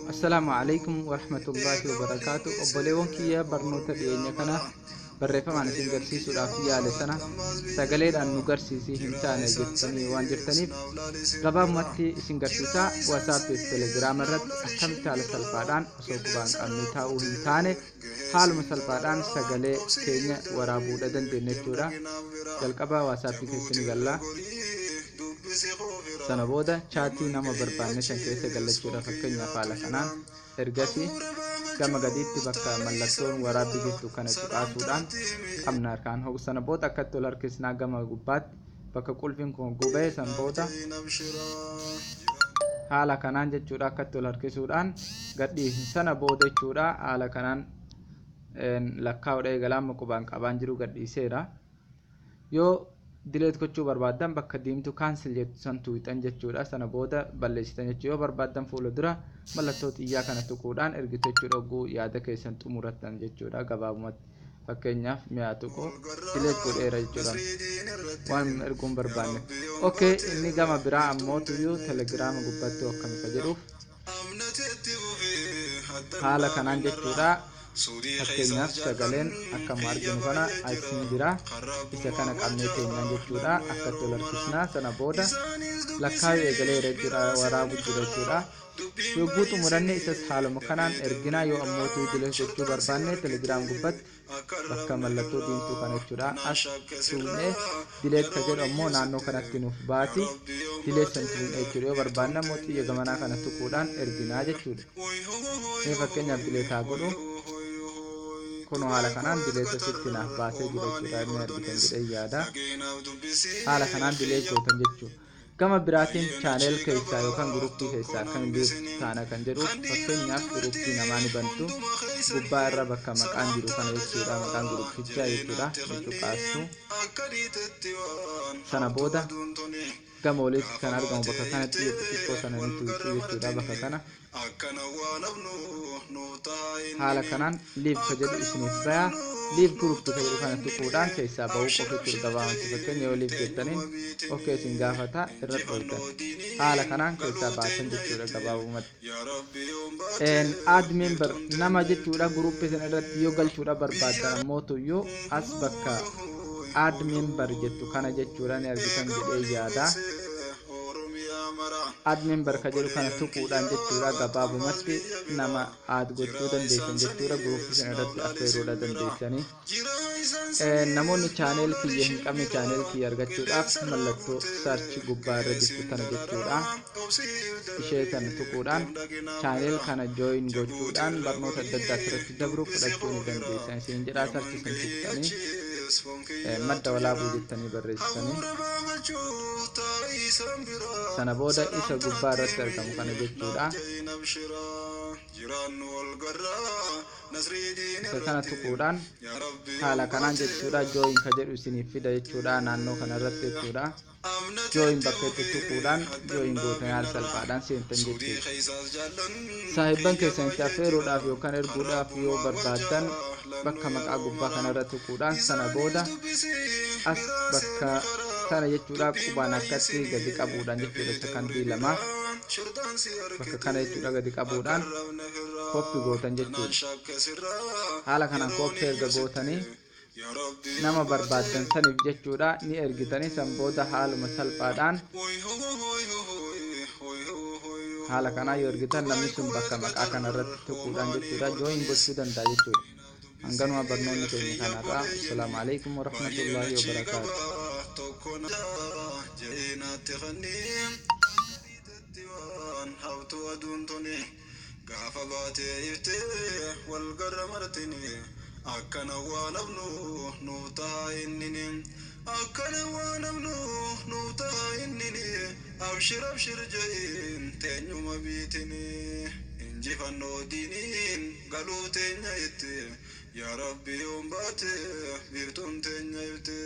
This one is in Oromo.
Assalaamu alaikum warahmatullaahi wabarakaatu. Obboleewwan kiyya, barnoota dhiyeenya kana barreeffamaan isin garsiisuudhaaf yaale sana sagaleedhaan nu garsiisii hin taane jettanii waan jirtaniif, gabaabumatti isin garsiisaa. WhatsApp fi Telegiraama irratti akkamitti haala salphaadhaan osoo qubaan qabnee taa'uu hin taane haaluma salphaadhaan sagalee keenya waraabuudha dandeenya jechuudha. Jalqaba WhatsApp keessa ni galla. Sana booda chaatii nama barbaanne san keessa gallachuudha. Fakkeenyaaf haala kanaan, ergasii gama gadiitti bakka mallattoon waraabbii jirtu kana tuqaasuudhaan qabna harkaan. Sana booda akkatti ol harkisnaa gama gubbaatti bakka qulfiin kun gubee. San booda haala kanaan jechuudha, akkatti ol harkisuudhaan gadhiisni. Sana booda jechuudha, haala kanaan lakkaa'uudha eegalaa. Amma qubaan qabaan jiru gadhiiseera. Yoo delete gochuu barbaaddan bakka diimtuu cancel jettu san tuuxan jechuudha. Sana booda balleessitan jechuudha. Yoo barbaaddan fuula dura mallattoo xiyyaa kana tuquudhaan ergitu jechuudha, hogguu yaada keessan xumurattan jechuudha. Gabaabumatti, fakkeenyaaf mi'a tuqu, delete godheera jechuudha, waan erguun barbaanne. Okay, inni gama biraa ammoo tuyyuu Telegiraama gubbaatti akkami ka jedhuuf, haala kanaan jechuudha. Fakkeenyaaf sagaleen akkama arginu kana asiin jira. Isa kana qabnee keenyaan jechuudha, akkatti ol harkisnaa. Sana booda lakkaa'uu eegaleera jechuudha, waraabu jira jechuudha. Yogguu xumuranne isas haaluma kanaan erginaa. Yoo ammoo delete gochuu barbaanne, Telegiraam gubbatti bakka mallattoo diimtuu kana jechuudha, as tuqnee delete ka jedhu ammoo naannoo kanatti nuuf baati. Delete san tuqne jechuudha. Yoo barbaanne ammoo xiyya gamanaa kana tuquudhaan erginaa jechuudha. Mee fakkeenyaaf delete haa godhu. Kunoo haala kanaan delete asitti naaf baasee jira jechuudha. Inni argitan jedhee yaada. Haala kanaan delete gootan jechuudha. Gama biraatiin channel keessaa yookaan guruppii keessaa akkamiin leave taana kan jedhuuf, fakkeenyaaf guruppii namaa ni bantu. Gubbaa irra bakka maqaan jiru kana jechuudha, maqaan guruppichaa jechuudha, ni cuqaastu. Sana booda gama olitti kan argamu bakka kanatti xiqqoo sana ni tuqxu jechuudha. Bakka kana haala kanaan leave ka jedhu isiniif baya. Leave group ka jedhu kana tuquudhaan keessaa bahuu qofa jechuudha gabaabumatti. Fakkeenya yoo leave jettaniin okay isin gaafata, irra dhoytan, haala kanaan keessaa baatan jechuudha gabaabumatti. Add member nama jechuudha, guruppii sana irratti yoo galchuudha barbaaddan ammoo tuyyuu as bakka add member jettu kana jechuudha, ni argitan jedhee yaada. Add member ka jedhu kana tuquudhaan jechuudha, gabaabumatti nama add gochuu dandeessan jechuudha, guruppii sana irratti affeeruudha dandeessanii. Namoonni channel kiyya hin qabne channel kiyya argachuudhaaf mallattoo search gubbaa irra jirtu tana jechuudha, ishee tana tuquudhaan channel kana join gochuudhaan barnoota adda addaa asirratti dabru fudhachuu ni dandeessan isin jedhaa. Search san tuqxanii Madda Walaabuu jettanii barreessitanii, sana booda isa gubbaa irratti argamu kana jechuudha, isa kana tuquudhaan haala kanaan jechuudha, join ka jedhu isiniif fida jechuudha. Naannoo kana irratti jechuudha, join bakka itti tuquudhaan join gootanii haala salphaadhaan seentan jechuudha. Saahibban keessanitti affeeruudhaaf yookaan erguudhaaf yoo barbaaddan bakka maqaa gubbaa kanarra tuquudhaan, sana booda as bakka kana jechuudha, qubaan akkatti gadi qabuudhaan jechuudha, sekandii 2f bakka kana jechuudha gadi qabuudhaan copy gootan jechuudha. Haala kanaan copy erga gootanii nama barbaaddan saniif jechuudha ni ergitanii. San booda haaluma salphaadhaan haala kanaa yoo ergitan namni sun bakka maqaa kana irratti tuquudhaan jechuudha join gochuu danda'a jechuudha. Hanganuma barnoonni keenya kanarraa. Assalaamu alaikum warahmatullaahi wabarakaatu. Jeenaatti kanneen waan hawtu aduun tuni gaafa baatee iftee wal garra martini, akkana waan hafnu nuuf ta'a innini, akkana waan hafnu nuuf ta'a innini. Abshir abshir je'in teenyuma biitini, injifannoo diiniin galuu teenya itti, yaa Rabbi yoon baate biiftuun teenya ifte.